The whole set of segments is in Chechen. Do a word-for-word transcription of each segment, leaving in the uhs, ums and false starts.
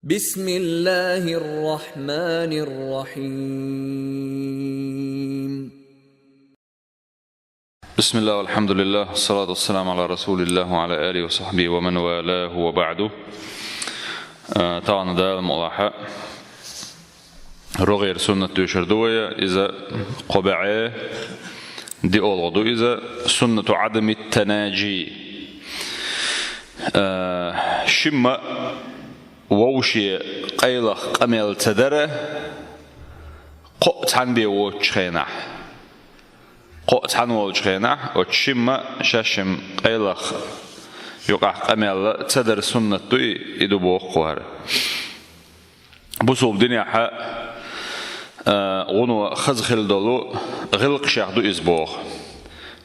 بسم الله الرحمن الرحيم. بسم الله والحمد لله والصلاة والسلام على رسول الله وعلى آله وصحبه ومن والاه وبعد. Э, тахан Дала мукъалахь рогӀера суннат дуьйцур ду вай, иза кхо бӀаьи диъ оалгӀа ду иза, سنة عدم التناجي. Э, шимма вовше къайлаха къамел ца дара, кхоъ цхьана бен воцучу хенахь. Кхоъ цхьана волчу хенахь, оцу шимма шаьшшимма къайлаха юкъахь къамел ца дар суннат ду и, и ду боху кхо хӀара. Бусулба динехь, а, гӀуно хаза хила долу гӀиллакхашех ду иза боху.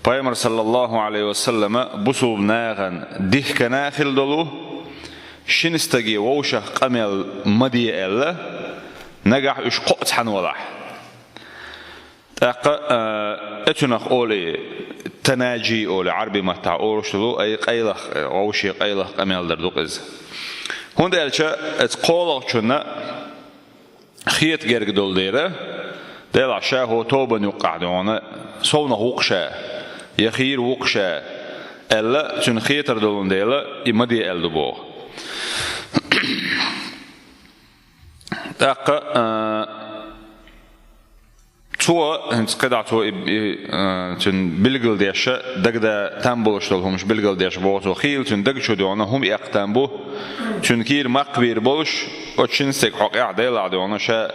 Пайхамар, саллаллаху Ӏалайхи ва саллама, бусулба нахана дихкина хила долу, шина стаге вовшах къамел ма де аьлла, нагахь уьш кхоъ цхьана валахь. ТӀаккха, а, оцунах олу и, танаджи олу, Ӏарби маттахь олуш долу, ай къайлаха, вовше къайлаха къамел дар ду-кх иза. ХӀунда аьлча оцу кхоалгӀачунна хета герга долу дела, делахь ша хӀокху тобанна юккъехь дуьйна совнах ву-кх ша, я хийра ву-кх ша аьлла, цуьнан хетар долун дела, и ма де аьлла ду боху. ТӀаккха, а, цо, хӀинца кхидӀа цо и, и, а, цуьнан билгалдеш, дагадала там болуш долу хӀумнаш билгалдеш боху цо, хийла цуьнан даг чу дуьйна хӀума эккха там бу, цуьнан кийра маккха бийр болуш, оцу шина стеган хьокъехь делахь дуьйна ша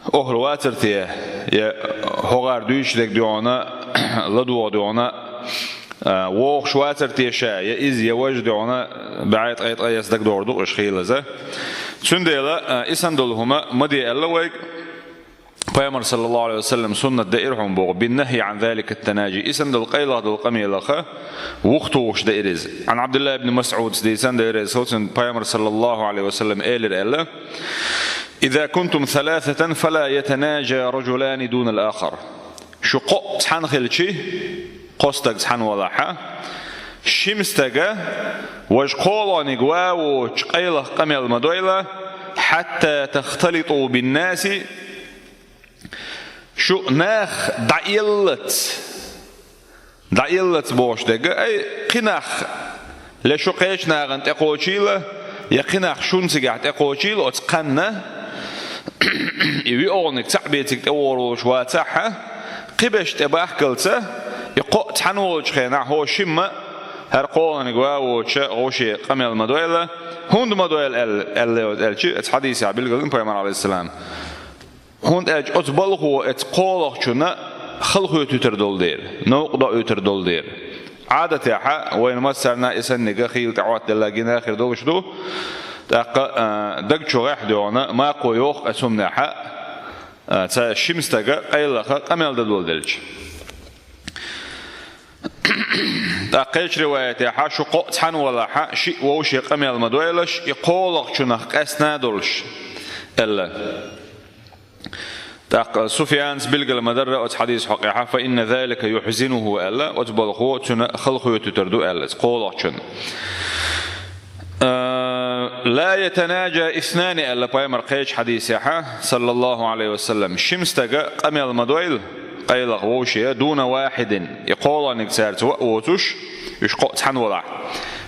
охӀла вацара те, я хӀокхара дуьйцуш дерг дуьйна, ладогӀа дуьйна, а, вогӀуш вацара те ша, я иза, я важа дуьйна, бӀе ткъе ткъа яц дагадогӀур ду-кх уьш хийлаза. Цундела, а, и санна долу хӀума ма де аьлла вайга. Пайхамар, саллаллаху Ӏалайхи ва саллам, суннат даира хьуна боху, بالنهي عن ذلك التناجي, и санна долу къайлаха долу къамелах вухатухуш даира иза. Ӏан Ӏабдуллахь ибн МасӀудас дийцина даира иза, цуьнан Пайхамар, саллаллаху Ӏалайхи ва саллам, элира аьлла: إذا كنتم ثلاثة فلا يتناجى رجلان دون الآخر. Шу кхоъ цхьаьна хилчи, кхо стаг цхьаьна валахьа, шима стага важа кхоалгӀаниг ван воцуш къайлаха къамел ма дойла, حتى تختلطوا بالناس, шу нах дӀаэллалц, дӀаэллалц бохуш дерг, ай, кхин нах, я шу кхечу нахана тӀекхочийла, я кхин нах шуна цигахь тӀекхочийла оцу кхаьнна, и виъолгӀаниг цхьаъ бен цига тӀевогӀур волуш вацахьа, кхиберш тӀебахкалца, и кхоъ цхьаьна волчу хенахь хӀо шимма хӀара кхоалгӀаниг ван воцуша вовше къамел ма дойла, хӀунда ма дойла аьлла, аьлла, аьлча, оцу хьадисехь билгалдина Пайхамар, Ӏалайхиссалам. ХӀунда аьлча оцу балхо оцу кхоалгӀачунна халахоьтуьйтур долу дела, новкъа доуьйтур долу дела. Ӏадатехьа вайна массарна и санниг хийла тӀехӀоттаделла гина хир долуш ду, тӀаккха, а, даг чугӀехь дуьйна, макхо йоху оцу хӀуманехьа, а, цхьа шима стага къайлаха къамел дан долу делча. ТӀаккха кхечу риваятехьа, шу кхоъ цхьаьна валахьа, шиъ вовше къамел ма дойлаш, и кхоалгӀачунах къаьстина долуш, аьлла. ТӀаккха Суфьянас билгал ма дарра оцу хьадиса хьокъехьа, فإن ذلك يحزنه аьлла, оцу балхо цуьнан халахоьтуьйтур ду аьлла, оцу кхоалгӀачунна. А, لا يتناجى اثنان аьлла Пайхамар кхечу хьадисехьа, саллаллаху Ӏалайхи ва саллам, шима стага къамел ма дойла, къайлаха вовше, دون واحد, и кхоалгӀаниг цаьрца ваъ воцуш, уьш кхоъ цхьаьна валахь.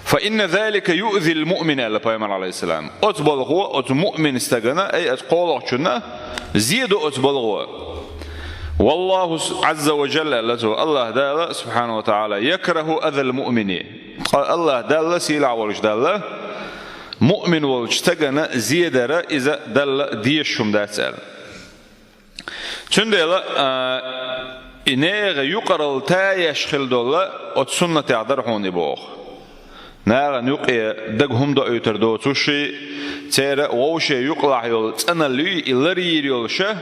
فإن ذلك يؤذي المؤمن аьлла Пайхамар, Ӏалайхиссалам. Оцу балхо, оцу муъмин стагана, ай, оцу кхоалгӀачунна зе до оцу балхо. والله عز وجل аьлла цо, АллахӀ Дала, субхьанаху ва тагӀала, يكره أذى المؤمن. Ткъа АллахӀ Далла, сийлахь волуш Далла, муъмин волчу стагана зе дара иза Далла дезаш хӀума дац аьлла. Цундела, а, и нехан юкъаралла таяш хила долла оцу суннатех дара хьуна и боху. Нахана юкъе дага хӀума доуьйтур доцуш, церан вовше юкъалахь йолу цӀаналла юй, и ларйийр йолуша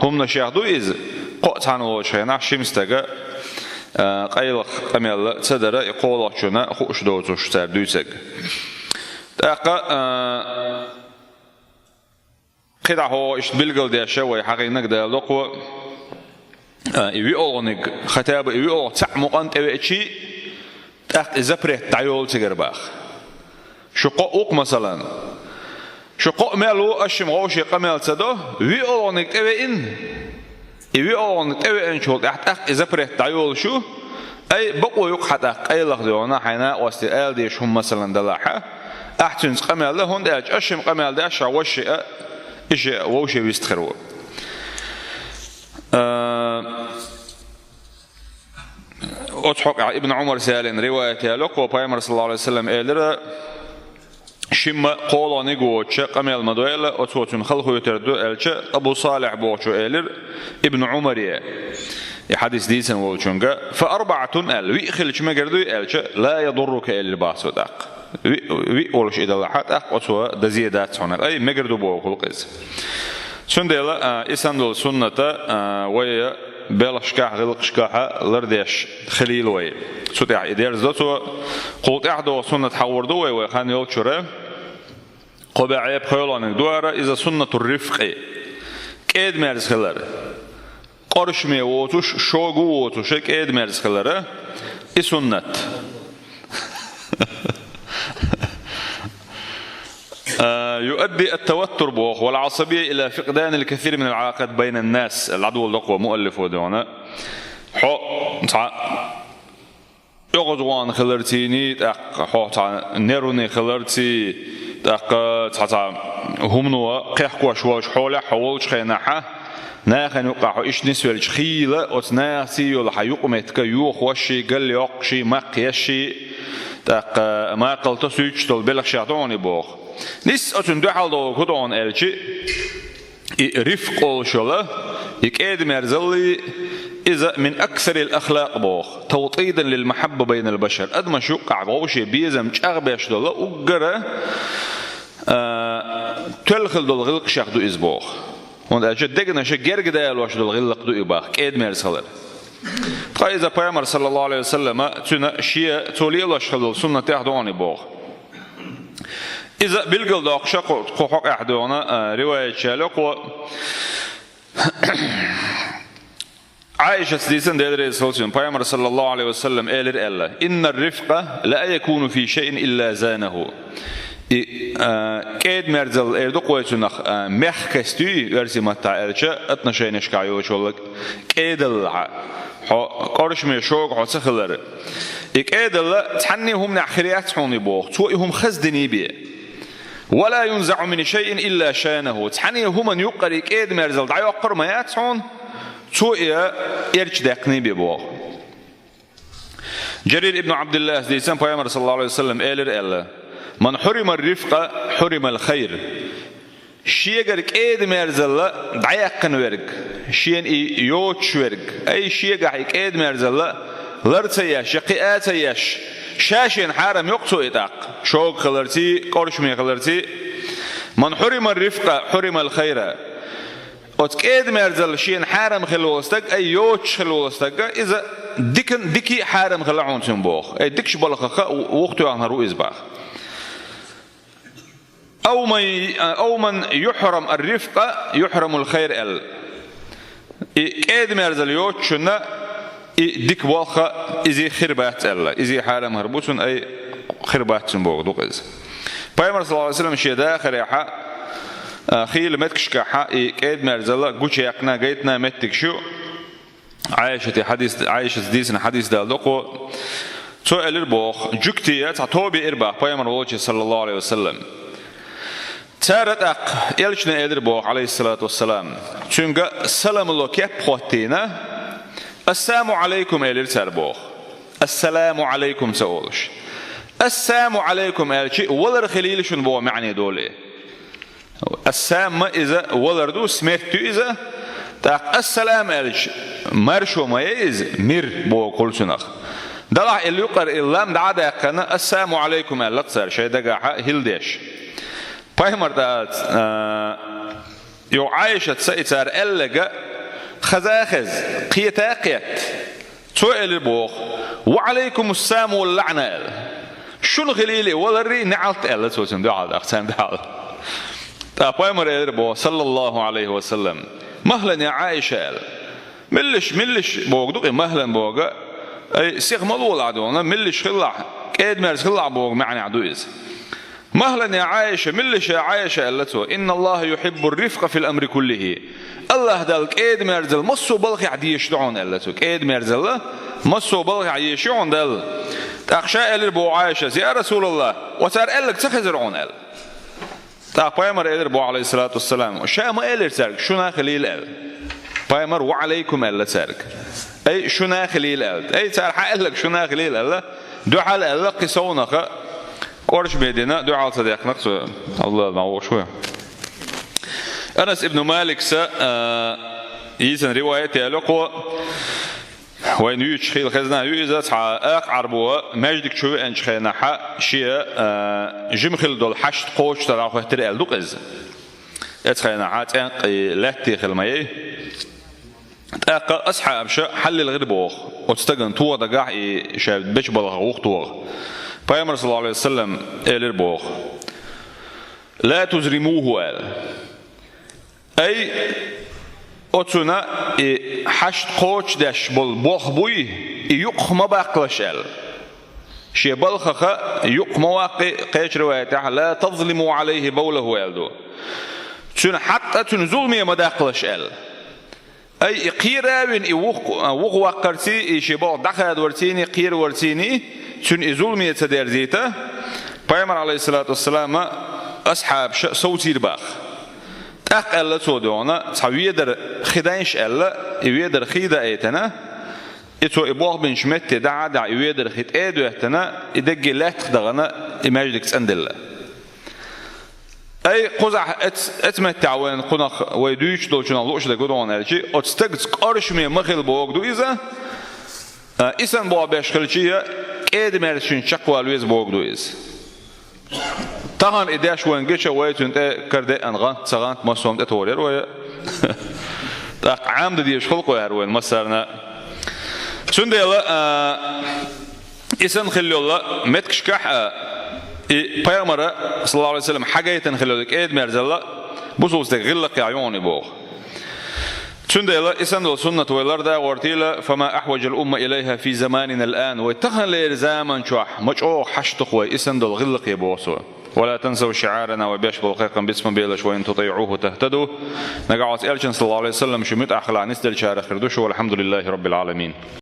хӀуманашех ду иза, кхоъ цхьаьна волчу хенахь шима стага, а, къайлаха къамел ца дара и кхоалгӀачунна хууш доцуш цара дуьйцург. ТӀаккха, а, кхидӀа хьо иштта билгалдеш вай хьахийнарг Дала доккхо, а, и виъолгӀаниг, хотя бы и виъолгӀа цхьаъ мукъана тӀевеачий, тӀаккха и запрет дӀайолу цигара баха. Шу кхоъ ву-кх, масалан, Шу кхоъ мел ву, аш шимма вовше къамел ца до, виълагӀниг тӀевеъна. И виълагӀниг тӀевеъначул тӀехьа тӀаккха и запрет дӀайолуш ю, ай, бакъо юкъа хьа тӀаккха къайлаха дегӀана, хьайн накъостий ала дезаш хӀума масалан далахьа, ахь цуьнца къамел дан, хӀунда аьлча аш шимма къамел деш ша вовше а, и ше а вовше вист хир ву. А, Оцу хьокъехь Ибн Ӏумарс ялийна риваят яло кхо, Пайхамар, саллаллаху Ӏалайхи ва саллам, элира: «Шимма кхолагӀниг воцуча къамел ма дойла, оцо цунна халахойтар ду», аьлча, Абу Салихь бохучо элира Ибн Ӏумаре, и хьадис дийцина волчуьнга: «Фа арбаӀатун», аьлла, виъ хилча мегар дуй аьлча, «ла ядуррука», элира бах цо тӀаккха. Виъ, виъ волуш и далахьа, тӀаккха оцо дазе дац хьуна, ай, мегар ду боху гӀуллакх иза. Цундела, а, и санна долу сунната, а, вай белхашкахь, гӀиллакхашкахьа лардеш хилийла вай. Цу тӀехь и дерзадо цо. Кхул тӀаьхьа догӀу суннат хьахор ду вай, вай хан йолчуьра. Кхо бӀе пхоьлгӀаниг ду ара, иза суннатур рифкъи. КӀеда-мерза хилар. КӀоршаме воцуш, шога воцуш, кӀеда-мерза хилара, и суннат. А, «юадди ат-таваттур», боху, «вал Ӏасабия ила фикъданил касир минал Ӏалакъат байнан нас», ладвал дакъо муаллифо дона. Хьо цхьа оьгӀазгӀан хиларций, тӀаккха хьо цхьа нервный хиларций, тӀаккха цхьа-цхьа хӀумано кхехкош волчу хьолехь хьо волчу хенахьа, нахана юкъахь хьо иштта нисвелча хийла, оцу нахаций йолу хьан юкъаметтиг йохош ший, галйоккхуш ший, макхъеш ший, тӀаккха макхал тосуьйтуш долу белхашех ду хьуна и боху. Нисса оцунна дуьхьал догӀург хӀун ду хьуна аьлчи, и рифкъ олуш йола, и кӀеда-мерзаллий, иза мин аксарил ахлакъ боху, тавтидан лил махьабба байнал башар. Адамаш юккъахь вовше безам чӀагӀбеш долу уггара, а, тоьлла хила долу гӀиллакхашех ду иза боху. ХӀунда аьлча дегнаша герга далош долу гӀиллакх ду и баха, кӀеда-мерза хилар. Ткъа иза Пайхамар, саллаллаху Ӏалайхи ва саллама, цуьнан шен цо лелош хила долу суннатех ду хьуна и боху. Иза билгалдоккхуша кху, кху хьокъехь догӀна, а, риваятчаьлла кхо. Ӏайшас дийцина, Дела реза хуьлда цунна, Пайхамар, саллаллаху Ӏалайхи ва саллам, элира аьлла: «Иннар рифкъа ла якуну фи шайин илла занаху». И, а, кӀеда-мерзалла эр ду кхой цунах, а, мехкасть юй, оьрсийн маттахь аьлча, отношенешкахь йолчу воллаг кӀедаллахьа. Хьо кӀоршаме шога хьо ца хилар. И кӀедалла цхьанне хӀуманехь хир яц хьуна и боху, цо и хӀума хаза диний бе. «Ва ла юнзаӀу мин шайин илла шанаху». Цхьанне хӀуманна юккъара и кӀеда-мерзалла дӀайоккхур ма яц хьуна, цо и эрча даьккхиний бе боху. Джарир ибн Абдуллас дийцина, Пайхамар, саллаллаху Ӏалайхи ва саллам, элира аьлла: «Ман хьуримар рифкъа, хьуримал хайр». Шегара кӀеда-мерзалла дӀаяьккхина верг, шена и йоцуш верг, ай, шегахь и кӀеда-мерзалла лар ца еш, я кхиа ца еш, ша шена хьарам йоккху цо и тӀаккха, шога хиларций, кӀоршаме хиларций. «Ман хьуримар рифкъа, хьуримал хайра». Оцу кӀеда-мерзалла шена хьарам хила волу стаг, ай, йоцуш хила волу стаг, иза дикан, дикий а хьарам хила хьуна цуьнан боху. Ай, дикачу балхах а ву-, вухтоьхнар ву иза баха. «Ав ман, ав ман юхьрам ар-рифкъа, юхьрамул хайр», аьлла. И кӀеда-мерзалла йоцучунна и дика болх а, изий хир бац аьлла. Изий хьарам хир бу цунна, ай, хир бац цунна боху дукъ иза. Пайхамар, саллаллаху Ӏалайхи ва саллам, шен дахарехьа, а, хийла меттигашкахьа и кӀеда-мерзалла гучуяьккхина, гайтина меттигаш ю. Ӏайшати хьадис, Ӏайшас дийцина хьадис дала доккхо. Цо элира боху, жуьгтий цхьа тоба яра баха Пайхамар волчу, саллаллаху Ӏалайхи ва саллам. Цара тӀаккха элчане элира боху, Ӏалайхиссалату вассалам. Цуьнга салам ло кеп хӀоттийна, «Ассаму Ӏалайкум», элира цара боху. «Ассаламу Ӏалайкум» ца олуш. «Ассаму Ӏалайкум» аьлчи, валар хилийла шуна боху маьӀне долу и. Ас-сам ма иза валар ду, смерть ю иза. ТӀаккха ас-салам аьлча, маршо ма яй иза, мир боху кхул цунах. Далахь и юкъара и лам дӀа а даьккхина, «Ассаму Ӏалайкум» аьлла цара шайн дагахьа хӀилла деш. Пайхамар тӀа, а, йо Ӏайшат са и цара аьллага, хаза а хеза, кхета а кхетта. Цо элира боху: «Ва Ӏалайкумуссаму вал лаӀна», аьлла. «Шуна хилийла и валаррий, неӀалт», аьлла цо цунна дуьхьал, тӀаккха царна дуьхьал. ТӀаккха Пайхамар элира боху, саллаллаху Ӏалайхи ва саллам: «Махьлан, я Ӏайша», аьлла. «Миллиш, миллиш боху ду-кх и махьлан боху, ай, сиха ма лолахь дуна, миллиш хилалахь, кӀеда-мерза хилалахь боху маьӀнехь ду иза». مهلا يا عائشة, милла ша, Ӏайша, аьлла цо, إن الله يحب الرفق في الأمر كله. АллахӀ Дала кӀеда-мерзал массо а балхехь дезаш ду хьуна, аьлла цо. КӀеда-мерзал массо а балхехь езаш ю хьуна Дала. ТӀаккха ша элира боху Ӏайшас: «Я РасулаллахӀ, оцара аьлларг ца хезара хьуна?» аьлла. ТӀаккха пайхамар элира боху, Ӏалайхиссалату вассалам, ша ма элира цаьрга: «Шуна хилийла», аьлла. Пайхамар: «Ва Ӏалайкум», аьлла цаьрга. Ай, шуна хилийла аьлла. Ай, цара хьан аьлларг шуна хилийла аьлла. Дуьхьал аьлла кхин совнаха, кӀоршаме дина, дуьхьал ца даьккхина цо. Аллах ма вохуш ву. Анас ибн Маликса, а, йийцина риваят яло кхо, вайна юьйцуш хилла хезна ю иза, цхьа акха Ӏарбо маьждиг чу веанчу хенахьа шен, а, жима хилла долу хьашт кхочушдархьама хӀоьттира аьлла ду-кх иза. Эцу хенахьа цӀенкъий лаьттий хилла ма яй. ТӀаккха асхьабаша хьаллила гӀира боху, оцу стагана тоха дагахь и ша бечу балхах вухатоха. Пайхамар, саллаллаху Ӏалайхи ва саллам, элира боху: «Ла тузримуху», аьлла. Ай, оцунна и хьашт кхочушдеш болу болх буй, и юккъах ма баккхалаш аьлла. Шен балхах юккъах ма ваккхий, кхечу риваятехь: «Ла тазлиму Ӏалайхи бавлаху», аьлла ду. Цуьнан хьакъ а, цуьнан зуламе ма даккхалаш аьлла. Ай, и кхера а вина, и вух-, вухаваккхарций, и шен болх дӀахадорцийний, кхераварцийний, цуьнан и зуламе ца дерзийта. Пайхамар, Ӏалайхиссалату вассалам, асхьабаша совцийра боху. ТӀаккха аьлла цо дуьхьал, цхьа ведар хи дайша аьлла, и ведар хи даийтина, и цо и болх бинчу метте дӀа а дахьа, и ведар хи тӀе а доьттина, и дерриге лаьттах дахана, и маьждиг цӀанделла. Ай, кхузахь эц-, эцу меттехь вайна кхунах вай дуьйцуш долчунах лууш дерг хӀун ду аьлча, оцу стагца кӀоршаме ма хила бохург ду иза, а, и санна болх беш хилча а, кӀеда-мерза шен чекхвала веза бохург ду иза. Тахана и деш вайна гича, вай цуьнан тӀе карадеана гӀант, ца гӀант, массо а тӀетохур яра вай. ТӀаккха Ӏамадан дезаш хуьлу-кх вай хӀара вайна массарна. Цундела, а, и санна хилла йолу меттигашкахь а, и пайхамара, саллаллаху Ӏалайхи ва саллам, хьагайтина хилла йолу кӀеда-мерзалла бусалба стеган гӀиллакхехь ю хьуна и боху. Цундела и санна долу суннат вай ларда а гӀортийла, «Фама ахьваджал умма илайхи фи заманинал ан», вай таханлерчу заман чохь ма чӀогӀа хьашт ду-кх вай и санна долу гӀиллакхе боху цо. «Ва ла тансав ши'арана», вай беш болу кхайкхам бицбеллаш, «Ва ин тути'уху тахтаду». Нагахь оцу Элчанна, саллаллаху Ӏалайхи ва саллам, шу муьтӀахь хилахь, нисделлачарах хир ду шу, валхьамдулиллахи раббил Ӏаламин.